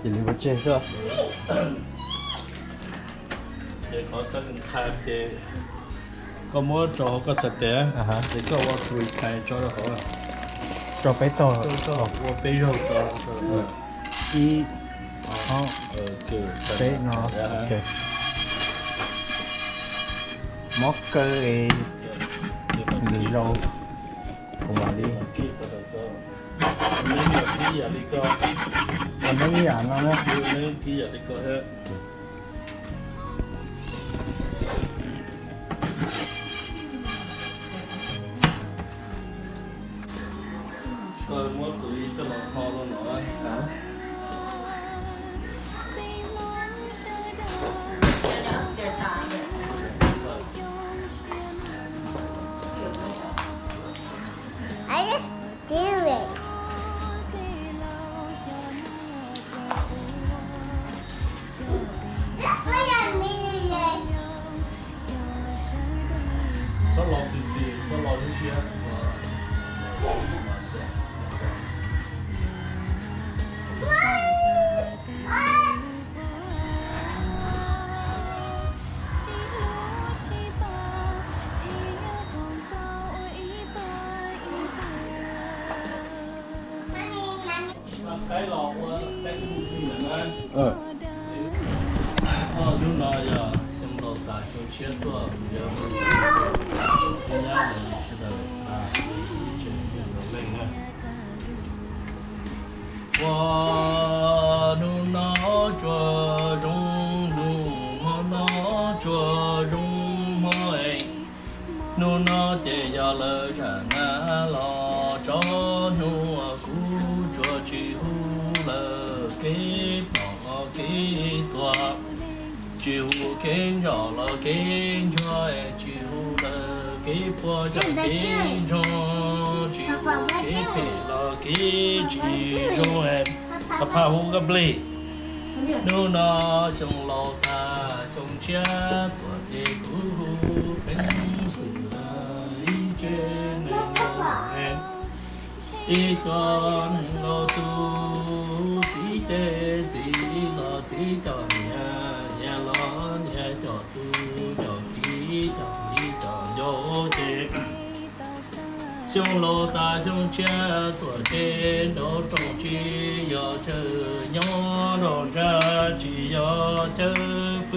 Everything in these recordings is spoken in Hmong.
Li ua tseg xwb. Ces qhov xab ntha ces koj muab rau hauv koj txhais tes, ces koj ua kua tais tso rau hauv. Tso peb tog, ua peb zaug tso. Ib, ob, peb no. Mob kaw es lwm zaus kuv mam li. Neb ib yam li ko. Neb ib yam no na. Neb ib yam li ko thiab. Koj muab tus ib coj los hno los no. Txhob lo tis tis, txhob lo lub siab. Hnub no yog xyoo laus tas xyoo tshiab tuaj, yog nyab sawv daws leej na. Ua hnub no tsuas zoo, hnub hmo no tsuas zoo hmo es. Hnub no ces yog lawv zam nas los tso, hnub kuv tsuas tsis hu lawv kev pom kev tuag, tsis hu kev ntsom los kev ntsuag, tsis hu lawv kev puas cov kev ntsoog, tsis hu kev phem los kev tsis zoo. Phaj hu koj plig. Hnub no xyoo laus tas xyoo tshiab tuaj ces kuv hu peev xwm ib tsev neeg laus, ib co neeg laus tus txiv ces txiv los txiv cov niam, niam los niam cov tub cov kiv cov viv cov ncaus ces xyoo laus tas xyoo tshiab tuaj ces nraum rooj tsis yog chaw nyob, nraum ntsa tsis yog chaw pw.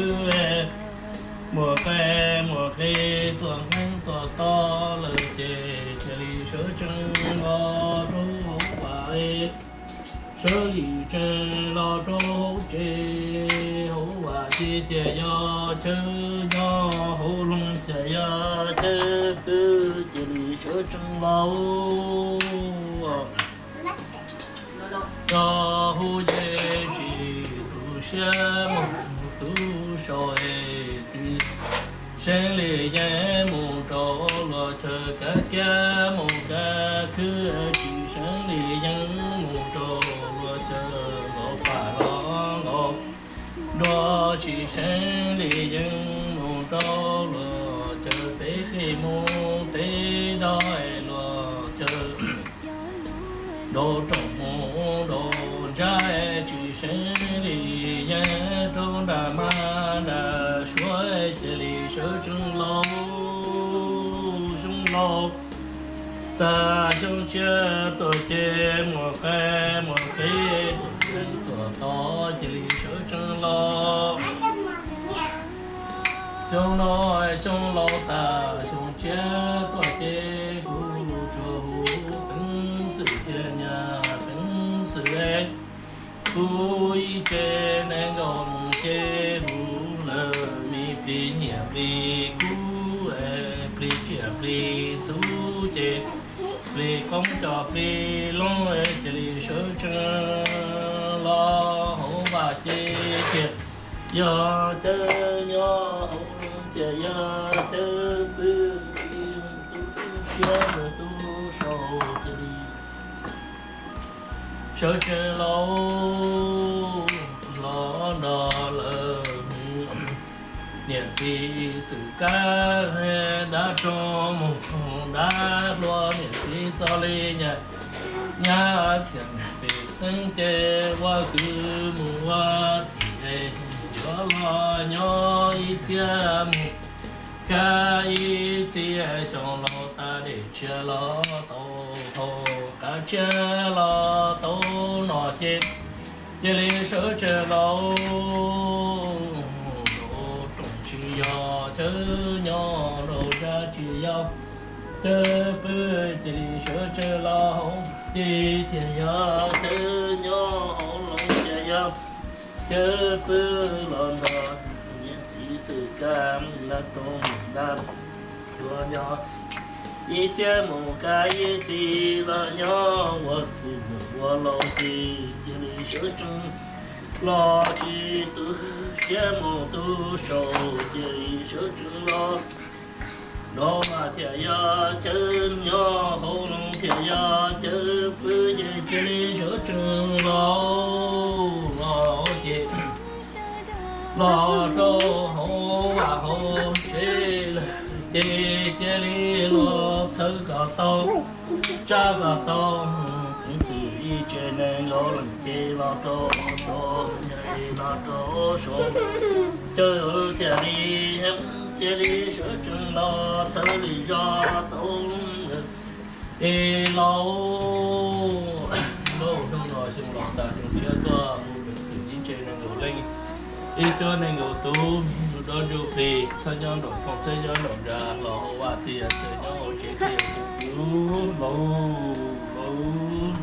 Muaj qe muaj qe tuaj nqeeb tuaj tos lawm ces cia li sawv tsees los rau hauv vaj, sawv li tsees los rau hauv tsev. Hauv vaj ces cia yog chaw nyob, hauv loog cia yog chaw pw, cia li sawv tsees los rau hauv ces tsis tu siab mus tu sau es tig seev li yeej mus rau luag chaw kav kiab mus kav khwb, tsis seev li yeej mus rau luag chaw los pam los los dua, tsis seev li yeej mus rau luag chaw teb qis mus teb dawb, luag chaw nraum rooj mus nraum ntsa, tsis seev li yeej rau nram mab nram suav, cia li sawv tsees los. Xyoo laus tas xyoo tshiab tuaj ces muaj qe muaj qe tuaj tos cia li sawv tsees los. Xyoo no xyoo laus tas xyoo tshiab tuaj ces kuv tsuas hu peev xwm tiag nyab peev xwm es. Kuv ib tsev neeg nkaus ces hu lawm me plig nyiam plig kub es plig tsiaj plig txhu ces plig qoob cov plig loob cia li sawv tsees los hauv vaj ces cia yog chaw nyob, hauv loog cia yog chaw pw, tu siab tu sau cia li sawv tsees los, los nrog lawv niam txiv xwm kab dab roog mus dab hluas, niam txiv txoj li nyab Nyab txhiaj pem xeeb ces ua kwv mus ua tij, yuav los nyob ib txhiab mus kab ib txhiab xyoo, los tas dej tshiab los tau haus, kav tshiab los tau noj ces cia li sawv tsees los. Rooj tsis yog chaw nyob, rooj zab tsis yog chaw pw, cia li sawv tsees los hauv ces thiaj yog chaw nyob, hauv loog thiaj yog chaw pw, los nrog niam txiv xwm kab nrog rooj nrog tuaj nyob ib txhiab mus kab ib txhiab los nyob, ua txij mus ua laus ces cia li sawv tsees los, tsis tu siab mus tu saud cia li sawv tsees los. Rooj mas thiaj yog chaw nyob, hauv loog thiaj yog chaw pw ces cia li sawv tsees los, los ces los rau hauv vaj hauv tsev lawm ces cia li los txhawb kom tau, tsab kom tau, peev xwm ib tsev nees nkaum leej ces los rau saud, los rau saud, chaw thiaj li, cia li sawv tsees los txhawb li zog tau. Es laus, laus, hnub no xyoo laus tas xyoo tshiab tuaj, hu peev xwm ib tsev nees nkaum leej, ib cuab nees nkaum tus, dob ntsuj plig, txhob nyob nraum rooj txhob nyob nraum zab, los hauv vaj thiaj yog chaw nyob, hauv tsev thiaj yog chaw pw, laus, laus.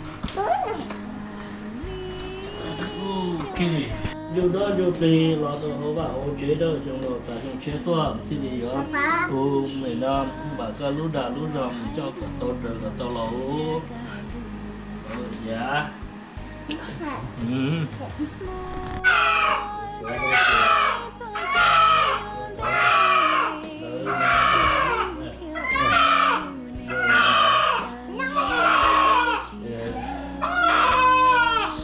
Yug dob ntsuj plig los rau hauv vaj hauv tsev, xyoo laus tas xyoo tshiab tuaj thiaj li yuav hu mem no, vam koj lub dag lub zog mus coj kom tau raws kom tau laus. Yav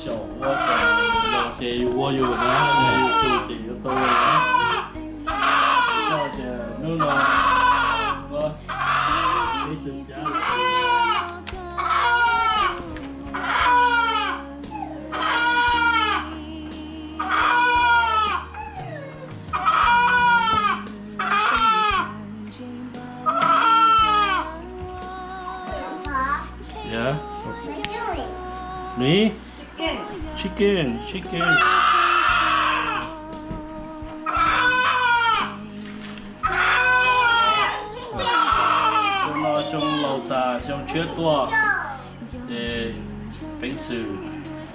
xyaum ua kom los ces yus ua yus na, yus tus ces yuav tau na. Koj tias hnub no ib tug xyab Yeah. Me? Chicken, chicken. Xyoo no xyoo laus tas xyoo tshiab tuaj, ces peev xwm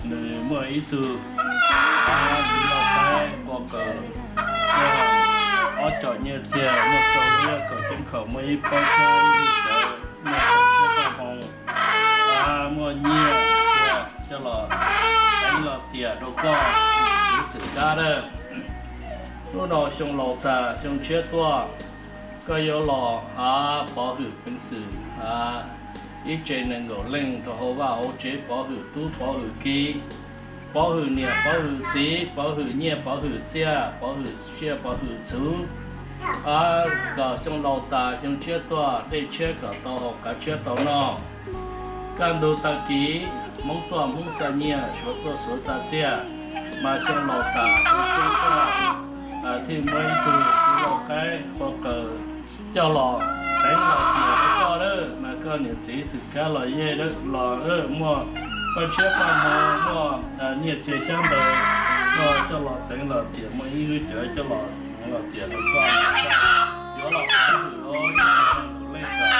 nws muaj ib tug txiv lau qaib qua kawm, muaj ob com nyiaj txiag, muaj rau lub kaum ceeb khaum, muaj ib pob txhab, ib tug cawv, muaj rau siab toj hmoo, muaj nyiaj txiag coj los teev los tiam rau koj, txiv xwm kab dawb. Hnub no xyoo laus tas xyoo tshiab tuaj, koj yuav los pov hwm peev xwm ib tsev nees nkaum leej rau hauv vaj hauv tsev, pov hwm tub pov hwm ki, pov hwm niam pov hwm txiv, pov hwm nyiaj pov hwm txiaj, pov hwm tsiaj pov hwm txhuv, kom xyoo laus tas xyoo tshiab tuaj dej tshiab kom tau haus, kav tshiab tau noj. Kaj ntug tag kis Hmoob tuaj Hmoob xa nyiaj, Suav tuaj Suav xa txiaj, mas xyoo laus tas xyoo tshiab tuaj thiaj muaj ib tug txiv lau qaib qua kawm coj los teev los tiam rau koj dawb, mas koj niam txiv xwm kab los yej dawb los dawb, muaj paj tshiab paj hmo, muaj nyiaj txiag xyab ntawv, koj coj los teev los tiam, muaj ib lub cawv coj los teev los tiam rau koj, yuav los teev hauv ib tsev nees nkaum leej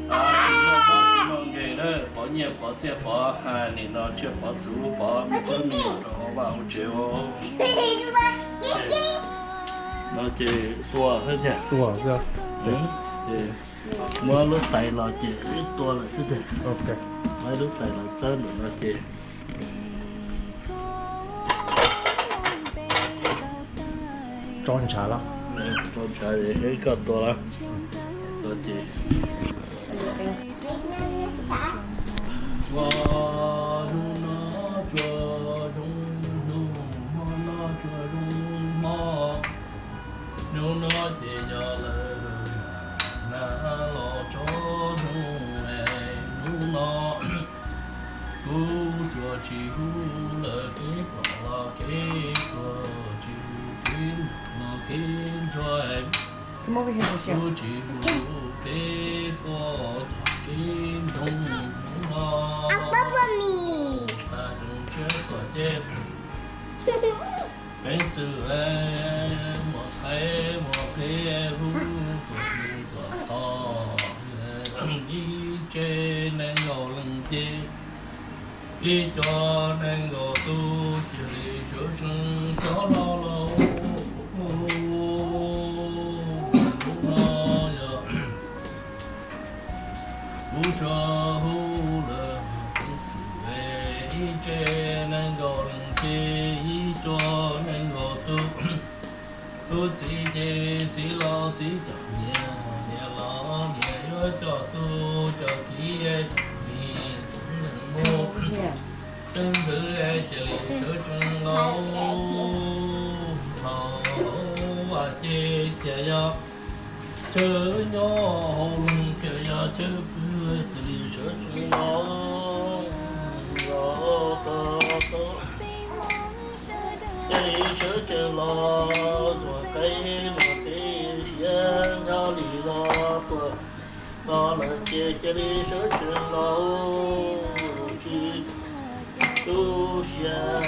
kom tsis muaj mob tsis muaj nkeeg dawb, pov nyiaj pov txiaj pov nim no tsiaj pov txhuv pov me tub me nyuam rau hauv vaj hauv tsev. No ces tua xwb tiag. Muab lub tais los ces wb tua lawm xwb tiag. Muab lub tais los txawb ntawm no ces tso ntshav los, tso ntshav es koj tua los, tua ces ua hnub no tsuas zoo hnub, hmo no tsuas zoo hmo, hnub no ces yog lawm na, los tso hnub, hnub no Tsuas tsis hu lawm kev pom los kev tuag, tsis hu kev los kev ntsuag, kuj tsis hu kev tuag kev ntsoog no. Tas xyoo tshiab tuaj ces peev xwm muaj qe muaj qe hu tuaj hu tuaj tos ib tse nees nkaum leej ces ib co nees nkaum tus cia li sawv tsees rov los lauj. Hnub no yog kuv tsuas hu lawm peev xwm ib tse nees nkaum leej ces ib co nees nkaum tus. Tus txiv ces txiv los txiv coj niam, niam los niam yuav coj tub coj kiv, txiv mus xeeb ntxwv cia li sawv tsees los, los ua ces cia yog chaw nyob hauv loog, cia yog chaw pw, cia li sawv tsees los, los tau, cia li sawv tsees los, tuaj qe los qe siav ncho li los tuaj, los lawm ces cia li sawv tsees los, tsis tu siav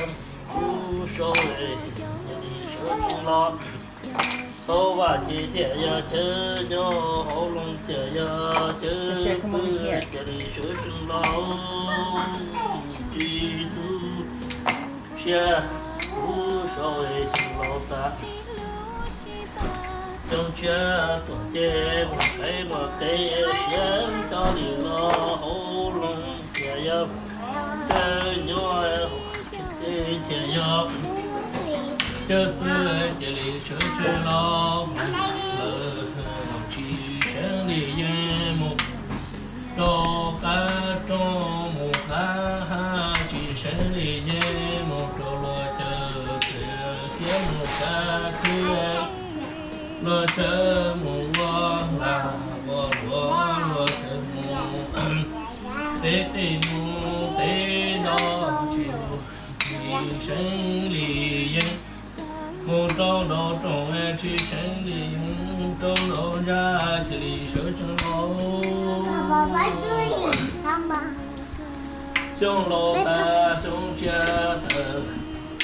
tu sau, cia li sawv tsees los. Tau vaj ces thiaj yog chaw nyob hauv loog, thiaj yog chaw pw, cia li sawv tsees los, tsis tu siav tu sau, xyoo laus tas xyoo tshiab tuaj ces muaj qe muaj qe siav ncho li los hauv loog, thiaj yog chaw nyob hauv loog, thiaj yog chaw pw, cia li sawv tsees los, lawv tsis seev li yeej mus rau qab roob mus qab hav, tsis seev li yeej mus rau luag chaw txias xiab mus kav khwb, luag chaw mus ua lag ua luam, luag chaw mus teb qij mus teb ntoo, tsis mus tsis seev li yeej mus rau nraum rooj, tsis seev li yeej mus rau nraum nrab, cia li sawv tsees los. Xyoo laus tas xyoo tshiab tawm,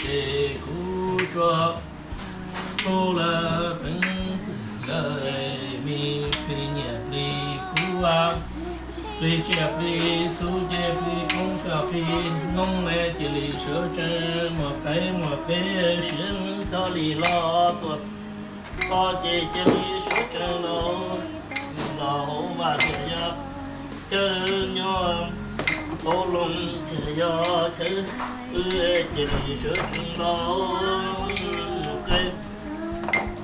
ces kuv tsuas hu lawm peev xwm nkawd me plig nyiaj plig kub, plig tsiaj plig txhu ces plig koob koj plig noob, cia li sawv tsees muaj qe muaj qe siav ncho li los tuaj, txog ces cia li sawv tsees los, los hauv vaj thiaj yog chaw nyob, hauv loog thiaj yog chaw pw, cia li sawv tsees los, qe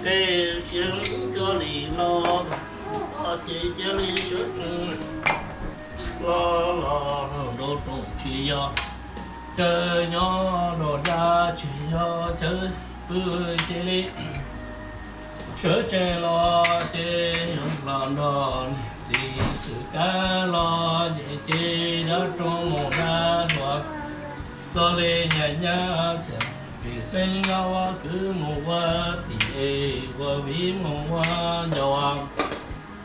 qe siav ncho li los, txog ces cia li sawv tsees los, los nraum rooj tsis yog chaw nyob, nraum nrab tsis yog chaw pw, cia li sawv tsees los ces los nrog niam txiv xwm kab los ces, ces dab roog mus dab hluas, txog li nyab nyab txias plig xeeb los ua kwv mus ua tij, ua viv mus ua ncaus.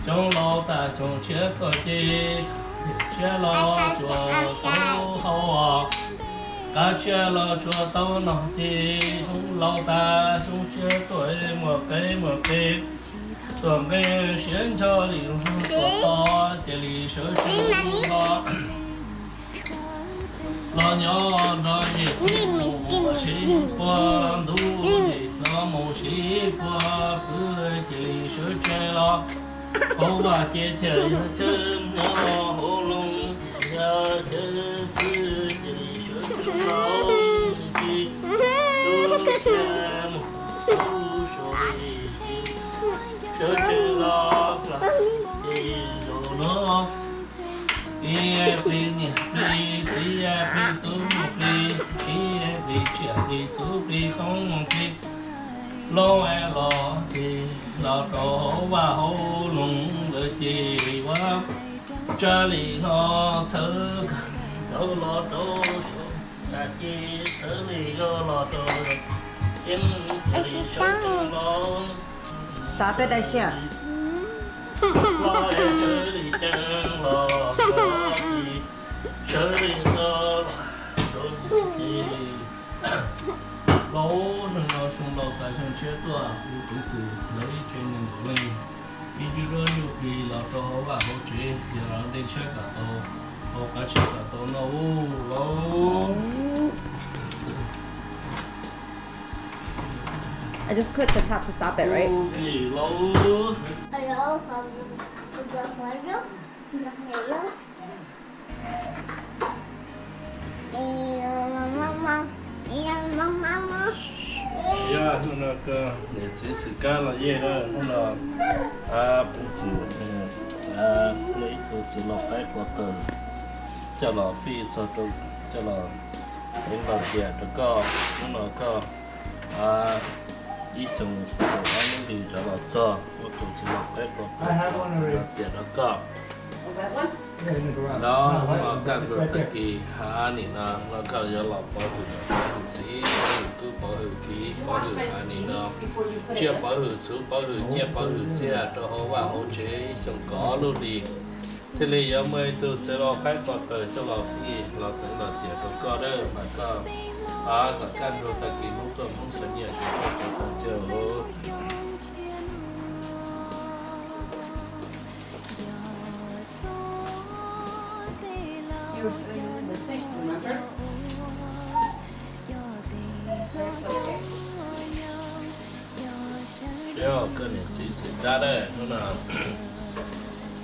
Xyoo laus tas xyoo tshiab tuaj ces, tshiab los tsuas tau haus, qab tshiab los tsuas tau noj ces, xyoo laus tas xyoo tshiab tuaj muaj qe muaj qe, tuaj nqe siav ncho li tuaj to, cia li sawv tsees los, los nyob nrog niam txiv mus sib puag, ntuj no mus sib puag, pw cia li sawv tsees los, hauv vaj ces thiaj yog chaw nyob, hauv loog thiaj yog chaw pw, cia li sawv tsees los, tsis tu siav mus tu sau, sawv tsees los, ces zaum no plig plig niam plig txiv, plig tub mus plig kiv, plig tsiaj plig txhu plig koob mus plig loo, los ces los rau hauv vaj hauv loog lawm ces ua tsa li hlo txhawb kawg. Los rau sawv, ces sawv li yog los rau, ces sawv li sawv los. Stop it, Aisha. Los sawv li ceev los, sawv li no, sawv li no, sawv li no. Laus, hnub no xyoo laus tas xyoo tshiab tuaj, kuv tus xwm lawv ib tsev neeg nkaum leej, ib tug dab nyuj plig los rau hauv vaj hauv tsev, yog dej tshiab kom tau haus, qav tshiab kom tau noj ub laus. I just clicked the top to stop it, right? Ub, laus. Yog hnub no koj niam txiv xwm kab los yej na, hnub no, a, peev xwm, a, muaj ib tug txiv laus qaib pov tawm coj los fij txog rau, coj los teev los tiam rau koj, hnub no koj, a, ib xyoos tau ob lub hlis rov los txog, muaj tus txiv laus qaib pov tawm los tiam rau koj. Los hnub no kaj ntug tag kis ha nim no los koj yuav los pov hwm niam pov hwm txiv, pov hwm tub pov hwm kiv, pov hwm ha nim no tsiaj pov hwm txhuv pov hwm nyiaj pov hwm txiaj rau hauv vaj hauv tsev ib xyoos kaum ob lub hlis. Thiaj li yuav muaj ib tug txiv laus qaib pov tawm coj los fij los teev los tiam rau koj dawb mas koj, a, kom kaj ntug tag kis Hmoob tuaj Hmoob xa nyiaj, Suav tuaj Suav xa txiaj os. Yog koj niam txiv xwm kab dawb hnub no,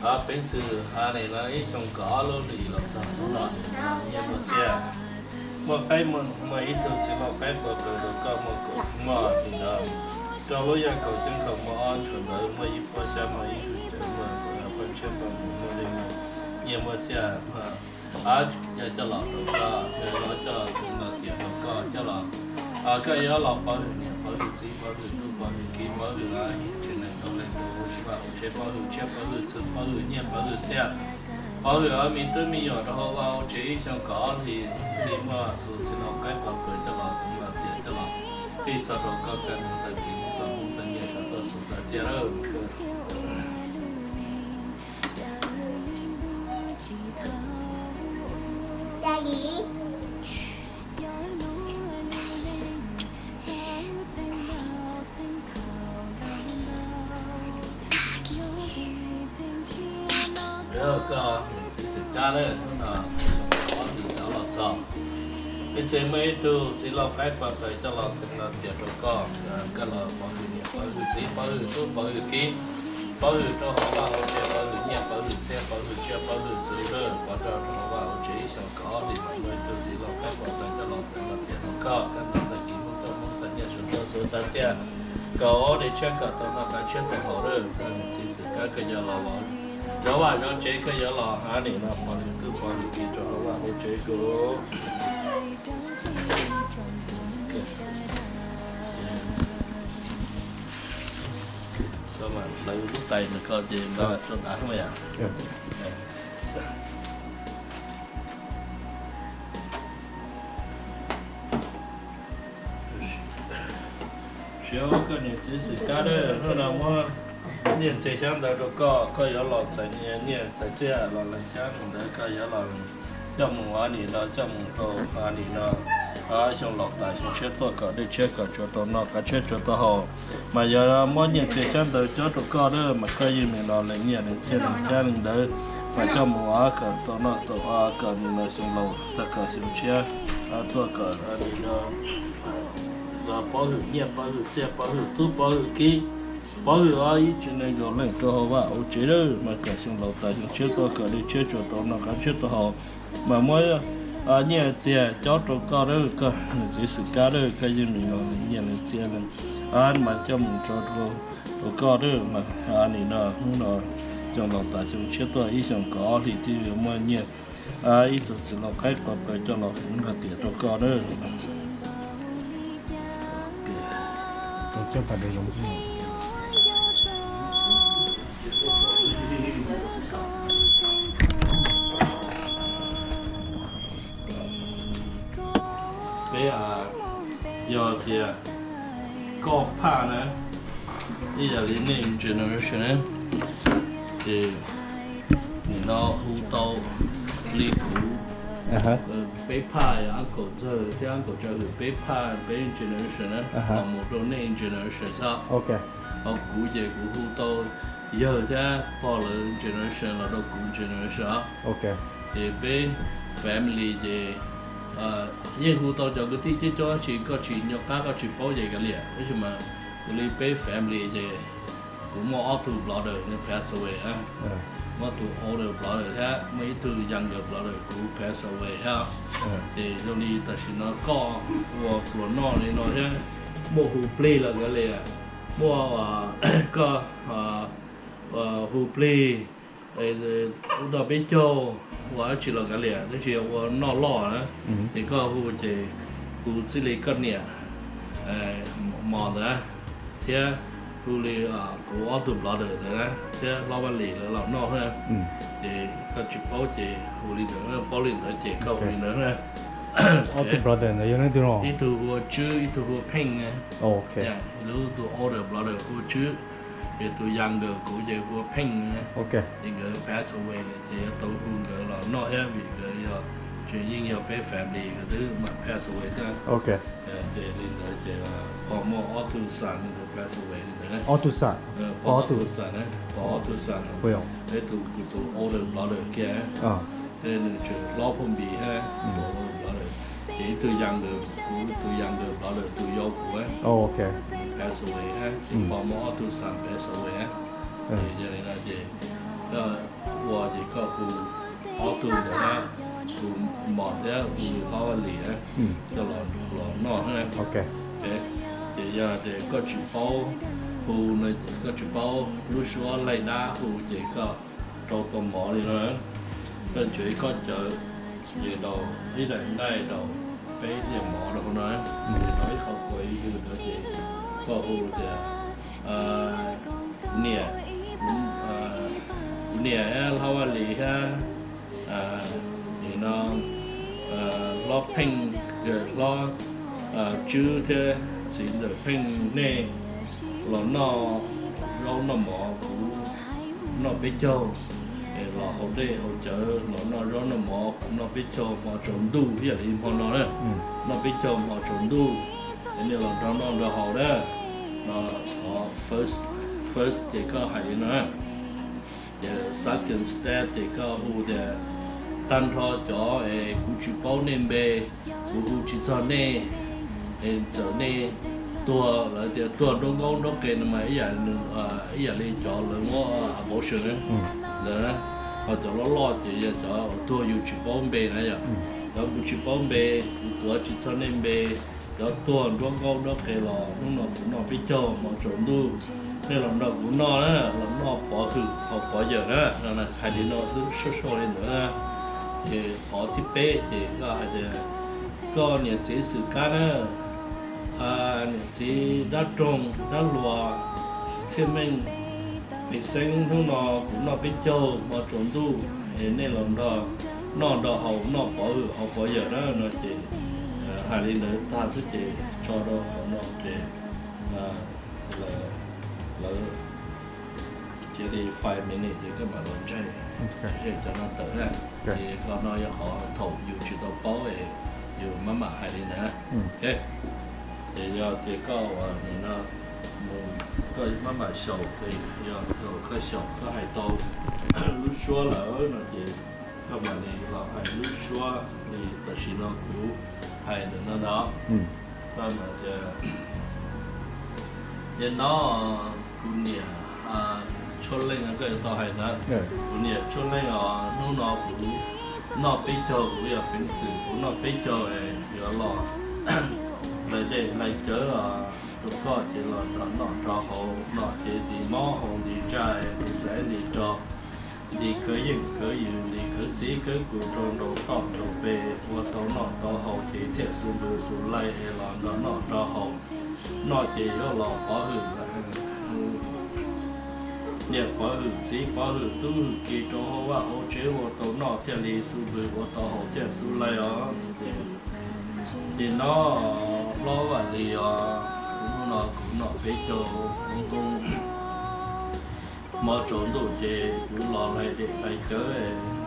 a, peev xwm ha nim no ib xyoos kaum ob lub hlis los txog hnub no nyiaj muaj txiaj. Muaj qaib muaj, muaj ib tug txiv laus qaib pov tawm rau koj muaj kaum, muaj nim no rau lub yaj kaum ceeb kaum muaj ob ntshav ntawd muaj ib puas xyab muaj ib hwj cawv muaj paj tshiab paj mus muaj dej muaj nyiaj muaj txiaj. A, coj los rau koj, coj los teev los tiam rau koj coj los, a, koj yuav los pov hwm niam pov hwm txiv pov hwm tub pov hwm kiv pov hwm, a, tsev neeg tau leej tau ua si vaj ua tsev pov hwm tsiaj pov hwm txhuv pov hwm nyiaj pov hwm txiaj, pov hwm, a, me tub me nyuam rau hauv vaj hauv tsev ib xyoos kaum ob hlis, thiaj li muaj tus txiv laus qaib pov tawm coj los teev los tiam coj los fij txog rau koj kaj ntug tag kis Hmoob tuaj Hmoob xa nyiaj Suav tuaj Suav xa txiaj lawm. Yog koj niam txiv xwm kab dawb hnub no ob hlis rov los txog, peb xeem muaj ib tug txiv laus qaib pov tawm coj los teev los tiam rau koj, koj los pov hwm niam pov hwm txiv pov hwm tub pov hwm kiv, pov hwm rau hauv vaj hauv tsev pov hwm nyiaj pov hwm txiaj pov hwm tsiaj pov hwm txhuv lawm, pov rau rau hauv vaj hauv tsev ib xyoos kaum ob hlis mas muaj ib tug txiv laus qaib pov tawm coj los teev los tiam rau koj, kaj ntug tag kis Hmoob tuaj Hmoob xa nyiaj Suav tuaj Suav xa txiaj, kom ua dej tshiab kom tau noj qav tshiab tau haus lawm. Koj niam txiv xwm kab koj yuav los, zov vaj zov tsev koj yuav los ha nim no pov hwm tub pov hwm kiv rau hauv vaj hauv tsev kuv. Koj mas hlawv lub tais ntawm koj ces npaj tuaj dav mas yom. Siab koj niam txiv xwm kab dawb hnub no muab nyiaj txiag xyab ntawv rau koj, koj yuav los txais nyiaj txais txiaj los lees xyab ntawv koj yuav los coj mus ua nim no coj mus rau ua nim no xyoo laus tas xyoo tshiab tuaj kom dej tshiab kom tsuav tau noj qav tshiab tsuav tau haus. Mas yog muab nyiaj txiag xyab ntawv cob rau koj dawb mas koj yeej nim no lees nyiaj lees txiaj lees xyab lees ntawv mas coj mus ua kom tau noj tau ua kom nim no xyoo laus txog kom xyoo tshiab tuaj kom nim no pov hwm nyiaj pov hwm txiaj pov hwm tub pov hwm kiv, pov hwm ua ib tsev neeg zoo leej rau hauv vaj hauv tsev dawb mas kom xyoo laus tas xyoo tshiab tuaj kom dej tshiab tsuav tau noj qav tshiab tau haus. Mas muab nyiaj txiag cob rau koj dawb, koj niam txiv xwm kab dawb, koj yeej nim no lees nyiaj lees txiaj lees mas coj mus tso rau koj dawb mas nim no hnub no xyoo laus tas xyoo tshiab tuaj ib xyoos kaum ob hlis thiaj yuav muaj nyiaj ib tug txiv laus qaib pov tawm coj los hwm los tiam rau koj dawb. Peb, yog tias koj phaj na, ib yam li next generation na, ces nim no hu tau li kuv, peb phaj, uncle Ntxawg thiab uncle Tsav Hwm, peb phaj, peb generation na, los mus rau next generation xwb. Ho kuv ces kuv hu tau yawg thiab pog lawv generation los rau kuv generation. Ces peb family ces yeej hu tau cov kwv tij coob coob, tab sis koj tsis nco qab koj tsis paub ces kav liam, tab sis mas ua li peb family ces kuv muaj ob tug brother nws pass away, muaj tus older brother thiab muaj ib tug younger brother kuv pass away thiab. Ces zoo li tam sim no koj ua pluas noj li no thiab, muaj hu plig los kav liam, muaj koj hu plig ua noj peb caug, ua dab tsi los kav liam, tab sis ua noj loj na, ces koj hu ces hu txij li koj niam mos ntawd thiab hu li kuv ob tug brother ntawd thiab hlob Vaj Lis lawv los noj thiab. Ces koj tsis paub ces hu li ntawd, paub li ntawd ces koj hu li ntawd na. Ob tug brother ntawd yog leej twg no? Ib tug hu ua Tswb, ib tug hu ua Pheej. Lub tus older brother hu ua Tswb, ces tus younger kuv ces hu ua Pheej. Ces nkawd pass away lawm ces yuav tau hu nkawd los noj thiab vim nkawd yog, tseem yeej yog peb family nkawd twb mam pass away xwb. Ces li ntawd ces pog muaj ob tug son li ntawd pass away li ntawd. Ob tug son, pog ob tug son, pog ob tug son, peb tus kuv tus older brother kiag, nws tseem hlob Phooj Npis thiab, tus older brother, ces ib tug younger, kuv tus younger brother tus yau kuv pass away thiab, ces pog muaj ob tug son pass away. Ces yog li no ces koj ua ces koj hu ob tug ntawd, hu mos thiab hu hlob Vaj Lis coj los noj. Ces yog tias koj tsis paub hu, koj tsis paub lub suab laij dab hu ces koj rau tau mov li no. Koj ntshe koj cawv ces rau ib daim nqaij rau peb tiaj mov rau hauv no, ces rau ib qho kua ib yug rau ces koj hu tias, niam, kuv niam thiab hlob Vaj Lis thiab, nim no hlob Pheej, hlob Tswb thiab txiv ntxawm Pheej nej los noj zaub noj mov, kuv noj peb caug, los haus dej haus cawv los noj zaub noj mov, kuv noj peb caug hmo tsaus ntuj ib yam li hmo no na, noj peb caug hmo tsaus ntuj, nej los nrog noj nrog haus na. No, qhov first, first ces koj hais li no. Ces second step ces koj hu tias, tag nrho cov es kuv tsis paub nej npe, kuv hu tsis txog nej, es txawm nej tuag, lawv tias tuag nruab nkaub nruab qe no mas ib yam, ib yam li cov lawv muab abortion ntawd, ho cov loj loj ces yog cov tuag yus tsis paub npe na yom. Cov kuv tsis paub npe, kuv tuav tsis txog nej npe, cov tuag nruab nkaub nruab qe los hnub no kuv noj peb caug hmo tsaus ntuj, nej los nrog kuv noj na, los noj pov hwm haus pov yawm na. Hais li no xwb, soj soj li ntawd. Ces qhov thib peb ces koj hais tias, koj niam txiv xwm kab na, niam txiv dab roog dab hluas, txhiaj meej, pem xeeb hnub no kuv noj peb caug hmo tsaus ntuj, es nej los nrog noj nrog haus, noj pov hwm haus pov yawm na no ces hais li ntawd tag xwb ces tso rau qhov no ces lawv cia li five minutes ces koj mam los ntsaig, ntsaig cov no tawm na. Ces qhov no yog qhov thaum yus tsis tau paub es yus maj mam hais li ntawd. Ces yog tias koj uas nim no mus, koj maj mam xyaum, yog thaum koj xyaum koj hais tau lub suab lawm no ces koj mam li los hais lub suab li tam sim no kuv hais ntawm no ntag. Koj mam tias, nim no kuv niam Tshuaj Leej, koj yuav tau hais ntawd, kuv niam Tshuaj Leej os, hnub no kuv noj peb caug, kuv yog peev xwm kuv noj peb caug yuav los, hlais dej hlais cawv rau koj ces los nrog noj nrog haus, noj ces nti mob haus nti ntsaj nti xaiv nti rog, nti kawv yeej kawv yws, nti kawv txib kawv kus rau nraum toj nraum pes, ua tau noj tau haus ces thiaj xu npws xu laij es los nrog noj nrog haus. Noj ces yuav los pov hwm, niam pov hwm txiv pov hwm tub hwm ki rau hauv vaj hauv tsev ua tau noj thiaj li xu npws, ua tau haus thiaj xu laij os. Ces Ces no hlob Vam Lis os, hnub no kuv nom peb caug hnub mob tsaus ntuj ces kuv los laig dej laig cawv,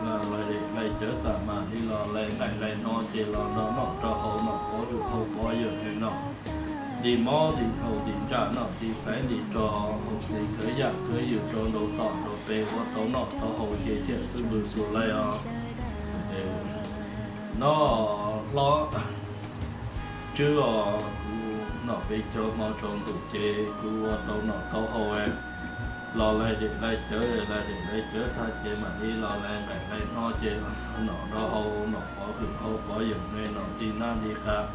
los laig dej laig cawv tas mam li los laig nqaij laig hno ces los nrog nom rau hauv nom pov hwm hauv pov yawm es nom nti mob nti nraug nti ntsaj nom nti xaiv nti rog hauv nti khawv yam khawv yws rau nraud tom nraud pem ua tau nom tau haus ces thiaj xub npws xus laij os. No hlob Tswb os, kuv nom peb caug hmo tsaus ntuj ces kuv ua tau nom tau haus, los laig dej laig cawv, laig dej laig cawv tag ces mam li los laig nqaij laig hno ces nom nrog hauv nom pov hwm hauv pov yawm ne nom nti nab nti qab,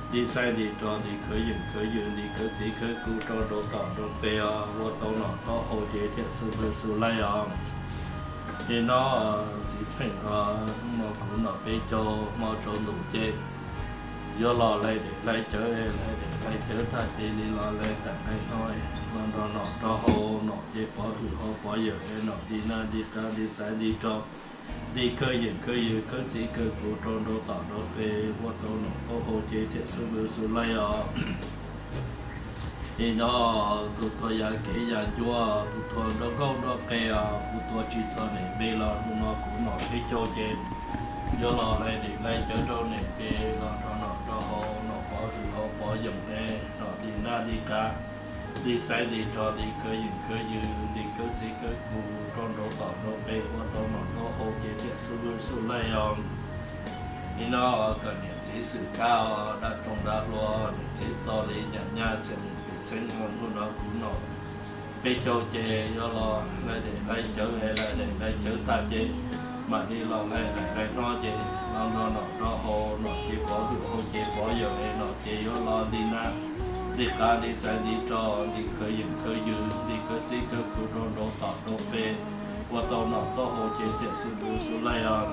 nti xaiv nti rog nti khawv yeem khawv yws nti khawv txiv khawv kuv rau nraud tom nraud pem os, ua tau nom tau haus ces thiaj xub npws xus laij os. Ces no txiv pheej os, hnub no kuv nom peb caug hmo tsaus ntuj ces yuav los laig dej laig cawv, laig dej laig cawv tag ces li los laig nqaij laig hno, los nrog nom nrog hauv nom ces pov hwm hauv pov yawm es nom nti nab nti qab nti xaiv nti rog, nti khawv yeem khawv yws khawv txiv khawv kuv rau nraud tom nraud pem ua tau nom tau haus ces thiaj xub npws xus laij os. Ces no tus tuag ya kev ya ncua, tus tuag nraug nkauj nraug qe os, kuv tuag tsis txog niam npe los hnub no kuv nom peb caug ces yuav los laig dej laig cawv rau niam ces los nrog nom nrog hauv nom pov hwm hauv pov yawm ne nom nti nab nti qab, nti xaiv nti rog nti khawv yeem khawv yws nti khawv txiv khawv kuv rau nraud tom nraud pem ua tau nom tau haus ces thiaj xub npws xus laij os. Nim no kom niam txiv xwm kab os, dab roog dab hluas niam txiv txo li nyam nyab txhiaj mus pem xeeb os, hnub no kuv nom peb caug ces yuav los laig dej laig cawv, laig dej laig cawv tag ces mam li los laig nqaij laig hno ces los nrog nom nrog hauv nom ces pov hwm hauv ces pov yawm es nom ces yuav los nti nab nti qab nti xaiv nti rog nti khawv yeem khawv yws nti khawv txiv khawv kuv rau nraud tom nraud pem ua tau nom tau haus ces thiaj xub npws xus laij os.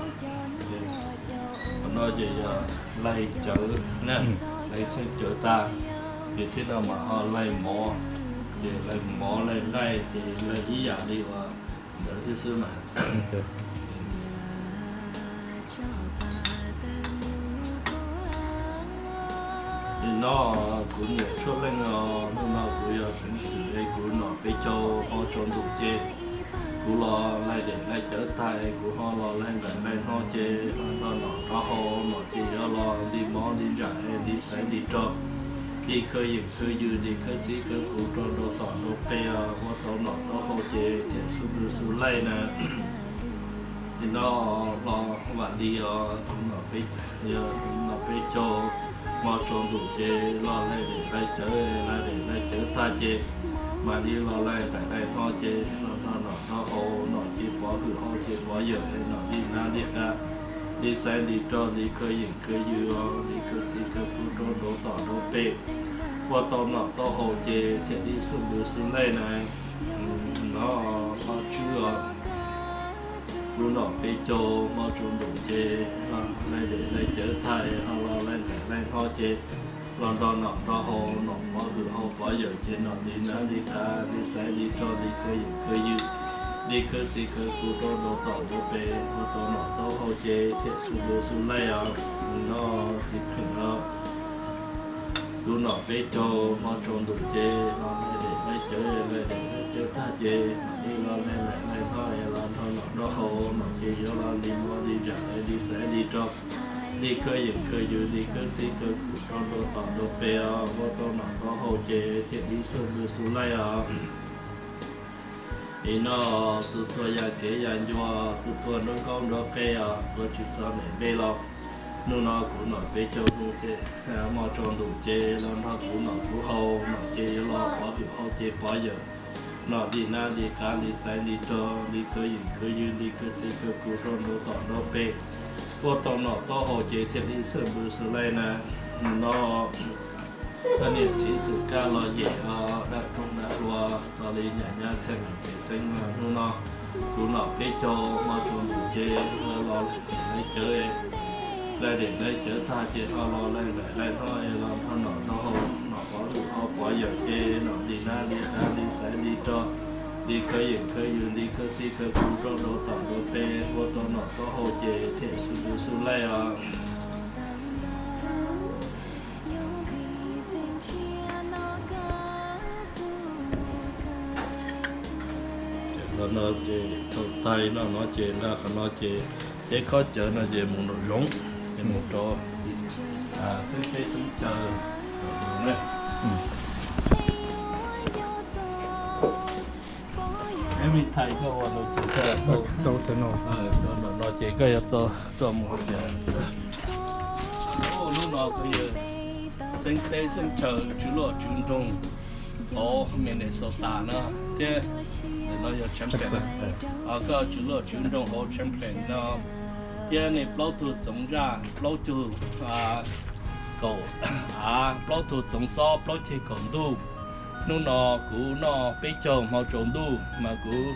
Qhov no ces yog laig cawv, laig txheej cawv tag, ces thiab no mas ho laig mov, ces laig mov laig nqaij ces laig ib yam li uas ntawd thiab xwb mas. Nim no kuv niam tshuaj leej os, hnub no kuv yog xeev xwm es kuv nom peb caug hmo tsaus ntuj ces kuv los laig dej laig cawv tag es kuv ho los laig nqaij laig hno ces los nrog nom nrog hauv nom ces yuav los nti mob nti ntsaj es nti xaiv nti rog, nti khawv yeem khawv yws nti khawv txiv khawv kuv rau nraud tom nraud pem os, ua tau nom tau haus ces thiaj xub npws xus laij na. Nim no hlob Vam Lis os, tus nom peb, yog tus nom peb caug hmo tsaus ntuj ces los laig dej laig cawv, laig dej laig cawv tag ces mam li los laig nqaij laig hno ces los nrog nom nrog hauv nom ces pov hwm hauv ces pov yawm es nom nti nab nti qab, nti xaiv nti rog nti khawv yeem khawv yws os, nti khawv txiv khawv kuv rau nraud tom nraud pem, ua tau nom tau haus ces thiaj li xub npws xus laij na. No hlob Tswb os, kuv nom peb caug hmo tsaus ntuj ces laig dej laig cawv tag ho los laig nqaij laig hno ces los nrog nom nrog hauv nom pov hwm hauv pov yawm ces nom nti nab nti qab nti xaiv nti rog nti khawv yeem khawv yws nti khawv txiv khawv kuv rau nraud tom nraud pem ua tau nom tau haus ces thiaj xub npws xus laij os. No txiv pheej os, kuv nom peb caug hmo tsaus ntuj ces los laig dej laig cawv, laig dej laig cawv tag ces mam li los laig nqaij laig hno es los nrog nom nrog hauv nom ces yuav los nti mob nti ntsaj es nti xaiv nti rog, nti khawv yeem khawv yws nti khawv txiv khawv kuv rau nraud tom nraud pem os, ua tau nom tau haus ces thiaj li xub npws xus laij os. Nim no tus tuag ya kev ya ncua, tus tuag nraug nkauj nraug qe os, tuag tsis txog niam npe los hnub no kuv nom peb caug hnub txhiab hmo tsaus ntuj ces los nrog kuv nom kuv hauv nom ces yuav los pov hwm hauv ces pov yawm, nom nti nab nti qab nti xaiv nti rog nti khawv yeem khawv yws nti khawv txiv khawv kuv rau nraud tom nraud pem, ua tau nom tau haus ces thiaj li xub npws xus laij na. No koj niam txiv xwm kab los yem os, dab roog dab hluas txo li nyam nyab txhiaj mus pem xeeb os, hnub no kuv nom peb caug hmo tsaus ntuj ces los laig dej laig cawv, laig dej laig cawv tag ces ho los laig nqaij laig hno es los nrog nom nrog hauv nom pov hwm hauv pov yawm ces nom nti nab nti qab nti xaiv nti rog nti khawv yeem khawv yws nti khawv txiv khawv kuv rau nraud tom nraud pem ua tau nom tau haus ces thiaj xub npws xus laij os. Qhov no ces thaum tag li no no ces nqa qhov no ces peb khob cawv no ces mus nraum zoov, ces mus rau xeeb teb xeeb chaw na. Peb me thais koj ua no ces koj tau, tau no ces koj yuav tau tuaj mus tias, hnub no kuv yog xeeb teb xeeb chaw tswv luaj tswv nroog hauv Minnesota no thiab, no yog Champlain, koj tswv luaj tswv nroog hauv Champlain no thiab nej plaub tug txoov zaj, plaub tug kaum av, plaub tug txoov xob, plaub ceg kaum ntuj. Hnub no kuv noj peb caug hmo tsaus ntuj mas kuv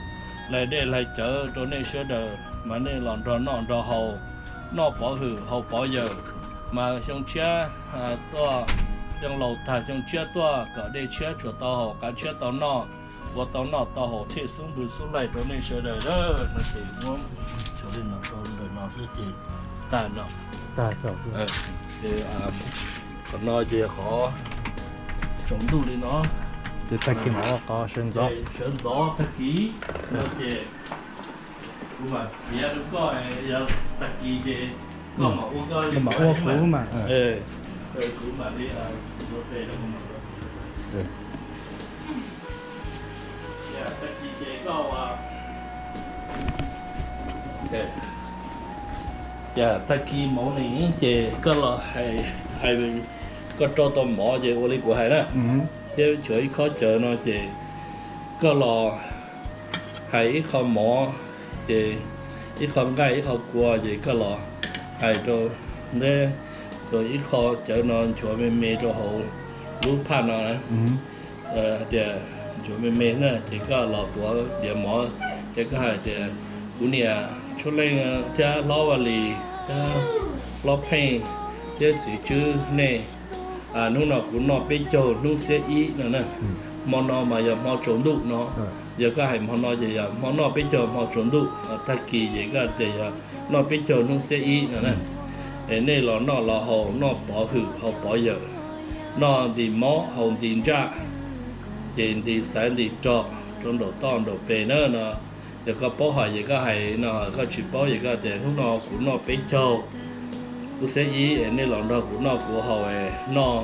laig dej laig cawv rau nej sawv daws mas nej los nrog noj nrog haus, noj pov hwm haus pov yawm. Mas xyoo tshiab tuaj, xyoo laus tag xyoo tshiab tuaj kom dej tshiab tsuas tau haus, qav tshiab tau noj, ua tau noj tau haus thiaj xub npws xub laig rau nej sawv daws na. No ces muab cov li no rau ntawm no xwb ces tag no. Tag no. Ces qhov no ces qhov tsaus ntuj li no. Ces tag kis mam ua qhov sawv ntxov. Sawv ntxov tag kis no ces kuv mam piav rau koj, yog tag kis ces koj mam ua koj li, mam ua kuv mas. Kuv mam li ua tes rau kuv mam ua. Tag kis ces koj ua, tag kis mov ne ces koj los hais, hais koj rau tau mov ces ua li kuv hais na, thiab nchuav ib khob cawv no ces koj los hais ib qho mov, ces ib qho nqaij ib qho kua ces koj los hais rau ntawd, ib qho cawv no nchuav me me rau hauv lub phaj no na. Hais tias nchuav me me na ces koj los tuav diav mov, ces koj hais tias, kuv niam Tshuab Leej thiab hlob Vaj Lis thiab hlob Pheej thiab txiv Tswb nej, hnub no kuv noj peb caug hnub xiab ib no na. Hmo no mas yog hmo tsaus ntuj no. Yog koj hais hmo no ces yog hmo noj peb caug hmo tsaus ntuj, tag kis ces koj tias yog noj peb caug hnub xiab ib no na. Es nej los noj los haus, noj pov hwm haus pov yawm, noj nti mob haus nti ntsaj, ces nti xaiv nti rog rau nraum toj nraum pes na no. Yog koj paub hais ces koj hais no, koj tsis paub ces koj tias hnub no kuv noj peb caug hnub xiab ib es nej los nrog kuv noj kuv haus, noj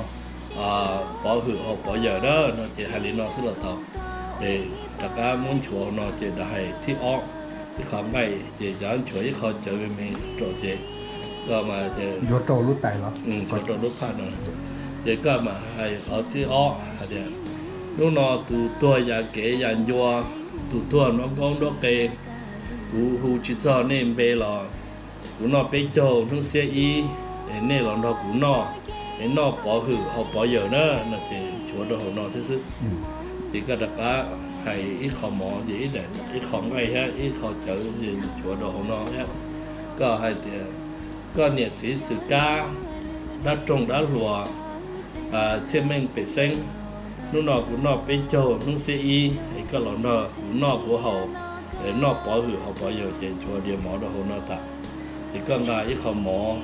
pov hwm haus pov yawm na no ces hais li no xwb los tau. Ces rov qab muab nchuav no ces rov hais thib ob, ib qho nqaij ces cov nchuav ib qho cawv me me rau ces koj mas ces nchuav rau lub tais los, nchuav rau lub phaj no. Ces koj mam hais qhov thib ob hais tias, hnub no tus tuag yam kev yam ncua, tus tuag nruab nkaub nruab qe, kuv hu tsis txog nej npe los kuv noj peb caug hnub xiab ib, es nej los nrog kuv noj, es noj pov hwm haus pov yawm na no ces nchuav rau hauv no thiab xwb. Ces koj rov qab hais ib qho mov ces ib qho nqaij thiab ib qho cawv ces nchuav rau hauv no thiab. Koj hais tias koj niam txiv xwm kab, dab roog dab hluas, txhiaj meej pem xeeb, hnub no kuv noj peb caug hnub xiab ib es koj los nrog kuv noj kuv haus, noj pov hwm haus pov yawm ces nchuav diav mov rau hauv no tas. Ces koj nqa ib qho mov,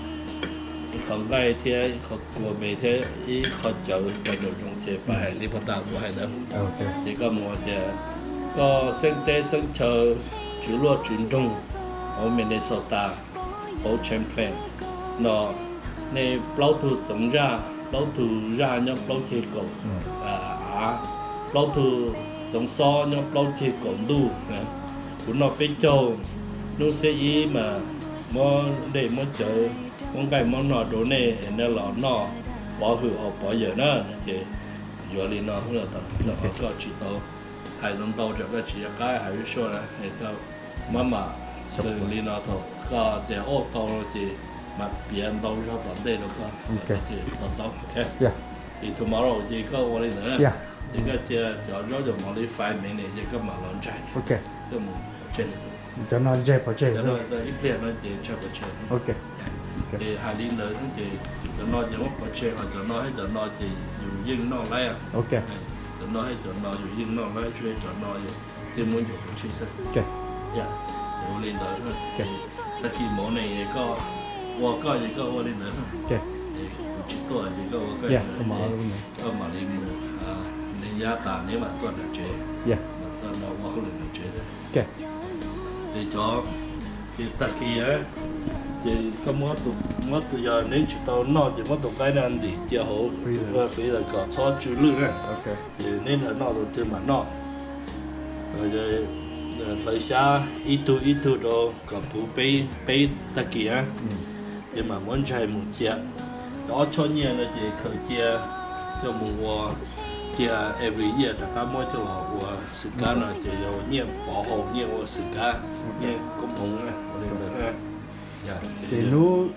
ib qho nqaij thiab ib qho kua me thiab ib qho cawv rau nraum zoov ces pab hais li pab tas kuv hais ntawd. Ces koj mus tias, koj xeeb teb xeeb chaw, tswv luaj tswv nroog, hauv Minnesota, hauv Champlain no, nej plaub tug txoov zaj, plaub tug zaj nyob plaub ceg kaum av, plaub tug txoov xob nyob plaub ceg kaum ntuj. Kuv noj peb caug hnub xiab ib mas muab dej muab cawv muab nqaij muab no rau nej, nej los noj pov hwm haus pov yawm na. Ces yuav li no, koj tsis tau hais ntau ntau, koj tsis nco qab hais lub suab na, koj maj mam li no, thaum koj tias ua tau ces mam piav ntau zog tom ntej rau koj, to taub. Ces tomorrow ces koj ua li ntawd, ces koj cia cov zaub cov mov li five minutes ces koj mam los ntsaig, koj mus pov tseg li xwb. Cov no ntsaig pov tseg, ib pliag no ces ntsaig pov tseg. Ces hais li ntawd xwb ces cov no ces muab pov tseg, ho cov no thiab cov no ces yus yeej noj laib. Cov no thiab cov no yus yeej noj laib, tsuas cov no yus thiaj muab ncuav pov tseg xwb. Ua li ntawd, tag kis mov ne koj ua koj ces koj ua li ntawd, kuv tsis tuaj ces koj ua koj, koj mam li mus, neb nyab tas neb mam tuaj nram tsev, mam Ua hauj lwm nram tsev. Ces cov, ces tag kis, ces koj muab tus, muab tus, yog neb tsis tau noj ces muab tus qaib no ntim cia hauv freezer kom txhob tsw lwj na. Ces neb nrhiav noj tus twg mam noj. Hlawv xyab ib tug ib tug rau kom puv peb, peb tag kis na. Ces mam muab ntsaig mus cia. Cov ob choj nyiaj no ces khaws cia coj mus ua, cia every year rov qab muab coj los ua xwm kab no ces yog nyiaj pov hau, nyiaj ua xwm kab, nyiaj koob hmoov na, ua li ntawd na. Ces hnub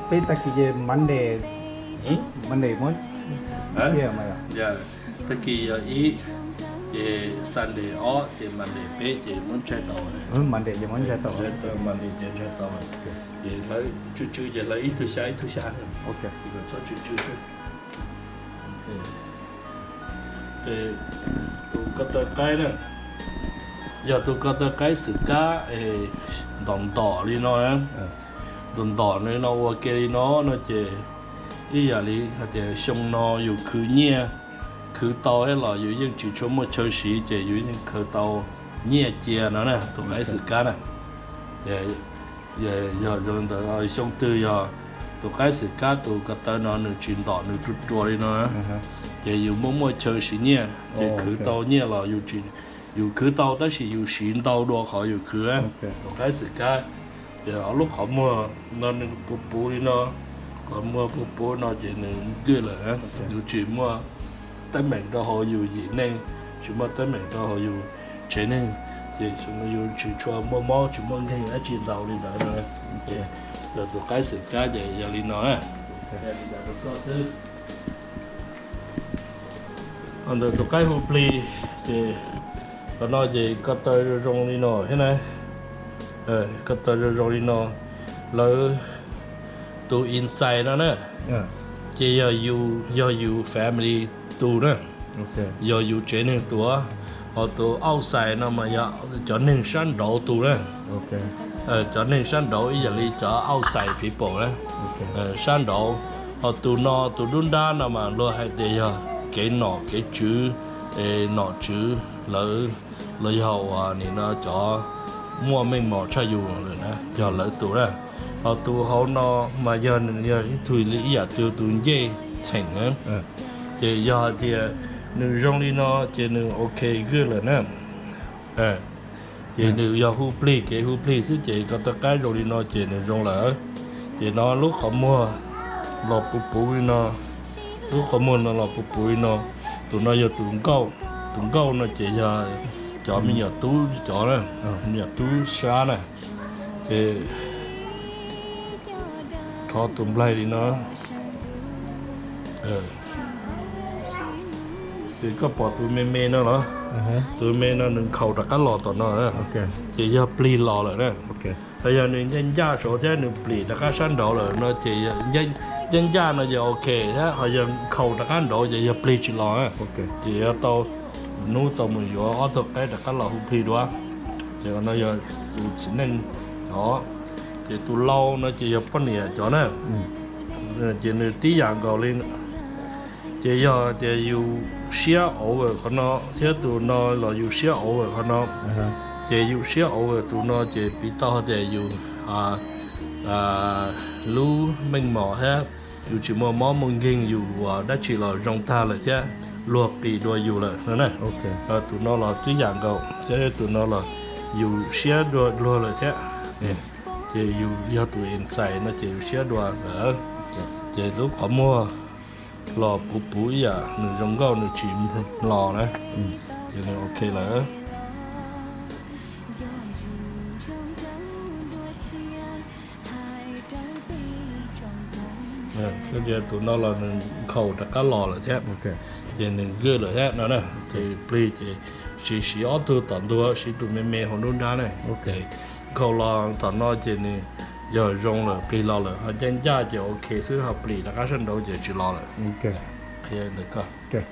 peb tag kis ces Monday, Monday muab cia mas yog, tag kis yog ib, ces Sunday ob, ces Monday peb ces muab ntsaig tau. Monday ces muab ntsaig tau. Monday ces ntsaig tau. Ces hlawv tsw tsw ces hlawv ib tug xya ib tug xya, kom txhob tsw tsw xwb. Tus ko taw qaib na, yog tus ko taw qaib xwm kab es ntom ntom li no, ntom ntom li no ua ke li no no ces ib yam li hais tias xyoo no yus khwv nyiaj, khwv tau thiab los yus yeej tsis tshua muaj chaw siv ces yus yeej khaws tau nyiaj cia no na, tus qaib xwm kab na. Yog zoo li ntawd xyoo twg yog tus qaib xwm kab tus ko taw no nws tsis ntom nws rua rua li no, ces yus muaj muaj chaw siv nyiaj ces khwv tau nyiaj los yus, yus khwv tau tab sis yus siv ntau dua qhov yus khwv. Tus qaib xwm kab, ces ob lub qhov muag no nws puv puv li no, qhov muag puv puv no ces nws good lawm, yus tsis muaj teeb meem rau hauv yus yim neej, tsis muaj teeb meem rau hauv yus tsev neeg, ces yus tsis tshua muaj mob tsis muaj nkeeg dab tsi ntau li ntawd no. Ces tus qaib xwm kab ces yog li no na. Ntawm tus qaib hu plig, ces qhov no ces ko taw zoo zoo li no thiab na. Ko taw zoo zoo li no, lawv tus inside no na, ces yog yus, yog yus family tus na, yog yus tsev neeg tus, ho tus outside no mas yog cov neeg sab nraud tus na. Cov neeg sab nraud ib yam li cov outside people na, sab nraud. Ho tus no tus dub nrab no mas luag hais tias yog kev nom kev tswv, nom tswv lawv, los yog uas nim no cov muaj meej mom tshaj yus lawm na, yog lawv tus na. Ho tus hauv no mas yog nws yog ib tug li ib yam li tus ncej txheem na. Ces yog hais tias nws zoo li no ces nws ok good lawm na. Ces nws yog hu plig, kev hu plig xwb ces ko taw qaib zoo li no ces nws zoo lawm. Ces no lub qhov muag los puv puv li no, lub qhov muag no los puv puv li no. Tus no yog tus nkauj, tus nkauj no ces yog cov me nyuam tub cov na, me nyuam tub sab na. Ces kho tus nplaig li no. Ces koj pom tus me me no los? Tus me no nws nkhaus rov qab los tom no, ces yog plig los lawm na. Ho yog nws ncaj ncaj saud thiab nws plim rov qab sab nraud lawm no ces ncaj ncaj no ces ok thiab, ho yog nkhaus rov qab nraud ces yog plig tsis los. Ces yuav tau, hnub tau mus yuav ob tug qaib rov qab los hu plig dua. Ces no yog tus txiv neej os, ces tus lau no ces yog poj niam cov na. Ces nws tib yam nkaus li, ces yog tias yus siab over qhov no thiab tus no los yus siab over qhov no, ces yus siab over tus no ces piv tau tias yus lub meej mom thiab yus tsis muaj mob muaj nkeeg, yus ua dab tsi los zoo tag lawm thiab luag qis dua yus lawm no na. Tus no los tib yam nkaus thiab tus no los yus siab dua luag lawm thiab. Ces yus yog tus inside no ces yus siab dua lawm. Ces lub qhov muag los puv puv ib yam nws zoo nkauj nws tsis los na, ces nws ok lawm. Tus no los nws nkhaus rov qab los lawm thiab, ces nws good lawm thiab no na. Ces plig ces siv, siv ob tug tom ntug, siv tus me me hauv nruab nrab na. Nkhaus los tom no ces nws yog zoo lawm, plig los lawm, ho ncaj ncaj ces ok xwb, ho plim rov qab sab nraud ces tsis los lawm. Qhia ntawm koj.